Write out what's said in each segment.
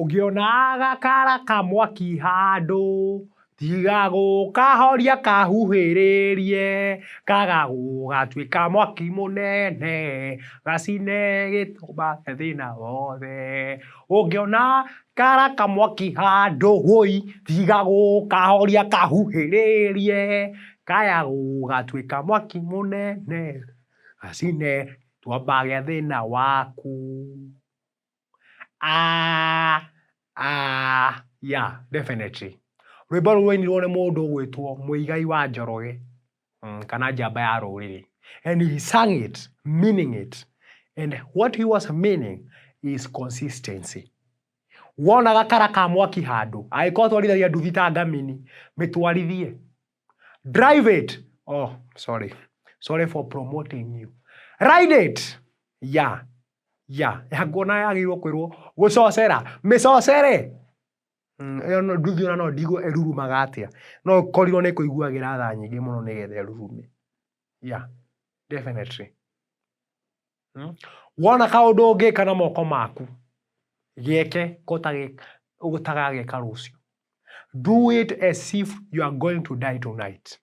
Ũngĩona gakara ka mwaki handũ, tiga gũkahoria kahuhĩrĩrie, kaga gũgatuĩka mwaki mũnene, gacine gĩtũma thĩna wothe. Ũngĩona kara ka mwaki handũ wũi, tiga gũkahoria kahuhĩrĩrie, kaya gũgatuĩka mwaki mũnene, gacine twamba gĩa thĩna waku. Ah, ah, yeah, definitely. Rwĩmbo rũu rwainirwo nĩ mũndũ ũgwĩtwo Mũigai wa Njoroge kana njamba ya rũrĩrĩ. And he sang it, meaning it. And what he was meaning is consistency. Wona gakara ka mwaki handũ, angĩkorwo twarithagia nduthi ta ngamini, mĩtwarithie. Drive it. Oh, sorry. Sorry for promoting you. Ride it. Yeah. Ya, nguona yagĩrĩirwo kwĩrwo gũcocera, mĩcocere. Ĩyo nduthi ona no ndigwo ĩrurumaga atĩa, no ĩkorirwo nĩ ĩkũiguagĩra tha nyingĩ mũno nĩgetha ĩrurume. Yeah, definitely. Wona kaũndũ ũngĩka na moko maku, gĩeke ko ũtagageka rũciũ. Do it as if you are going to die tonight.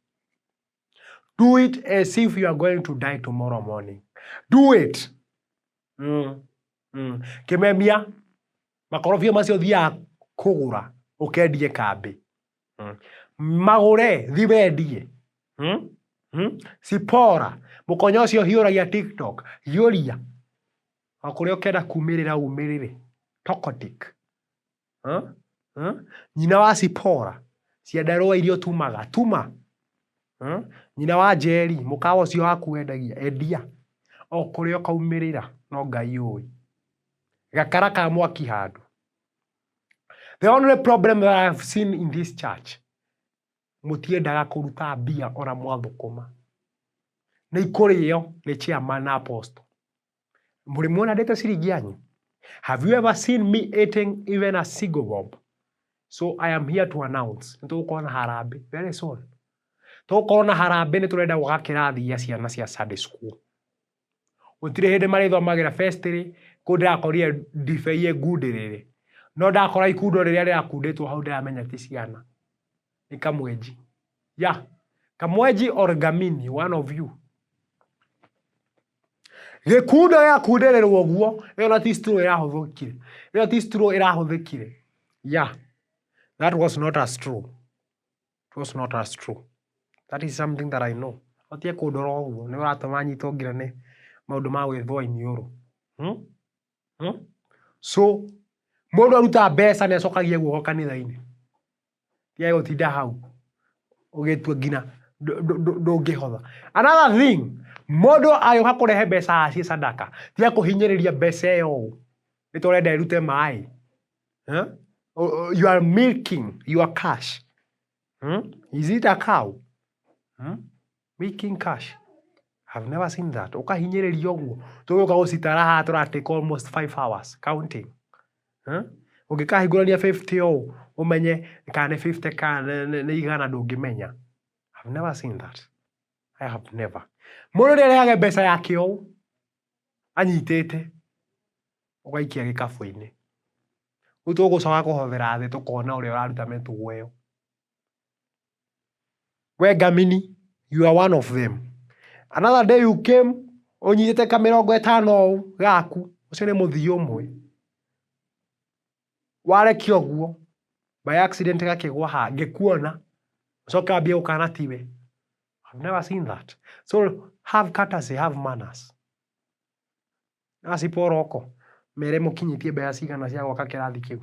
Do it as if you are going to die tomorrow morning. Do it. Kĩmemia, makorobia macio thiaga kũgũra ũkendie kambĩ. Magũre, thi wendie. Cipora, mũkonyo ũcio hiũragia TikTok, hiũria. O kũrĩa ũkenda kumĩrĩra umĩrĩre. Tokotik. Huh? Huh? Nyina wa Cipora, ciandarũa iria ũtumaga, tuma. Huh? Nyina wa Njeri, mũkawa ũcio waku wendagia, endia. O kũrĩa ũkaumĩrĩra, no Ngai ũĩ. Gakara ka mwaki handũ. The only problem that I have seen in this church, mũtiendaga kũruta mbia ona mwathũkũma. Nĩ ikũrĩo nĩ chairman na apostle. Mũrĩ muona ndĩte ciringi yanyu? Have you ever seen me eating even a single bob? So I am here to announce, nĩ tũgũkorwo na harambĩ very soon. Tũgũkorwo na harambĩ nĩ tũrenda gwaka kĩrathi gĩa ciana cia Sunday school. Gũtirĩ hĩndĩ marĩthomagĩra vestry, kũu ndĩrakorire ndibei ĩngundĩrĩre. No ndakora ikundo rĩrĩa rĩrakundĩtwo hau ndĩramenya ti ciana. Nĩ kamwenji. Yeah. Kamwenji or Gamini, one of you. Gĩkundo gĩakundĩrĩrwo ũguo, ĩyo na ti straw ĩrahũthĩkire. Ĩyo ti straw ĩrahũthĩkire. Yeah. That was not a straw. It was not a straw. That is something that I know. Ũtige kũndora ũguo, nĩ ũratũma nyitwo nginya nĩ maũndũ ma gwĩthũa iniũrũ. Hmm? Hmm? So, mũndũ aruta mbeca nĩ acokagia guoko kanitha-inĩ. Tiga gũtinda hau ũgĩtua nginya ndũngĩhotha. Another thing, mũndũ agĩũka kũrehe mbeca ciĩ sadaka, tiga kũhinyĩrĩria mbeca ĩyo ũũ, nĩ tũrenda ĩrute maĩ. Huh? You are milking your cash. Hmm? Is it a cow? Hmm? Milking cash. I've never seen that. Ũkahinyĩrĩria ũguo. Tũgĩũka gũcitara haha tũra take almost 5 hours counting. Huh? Ũngĩkahingũrania 50 ũũ, ũmenye kana nĩ 50 kana nĩ igana ndũngĩmenya. I've never seen that. I have never. Mũndũ nĩ arehage mbeca yake ũũ, anyitĩte, ũgaikia gĩkabũ-inĩ. Rĩu tũgũcoka kũhobera thĩ tũkona ũrĩa ũraruta mĩtugo ĩyo. We Ngamini, you are one of them. Another day you came, ũnyitĩte ka 50 ũũ gaku, ũcio nĩ mũthii ũmwe. Warekia ũguo, by accident gakĩgwa haha, ngĩkuona, ũcoke wambie gũkana tiwe. I've never seen that. So have courtesy, have manners. Aciporoko, mere mũkinyĩtie mbeca cigana cia gwaka kĩrathi kĩu.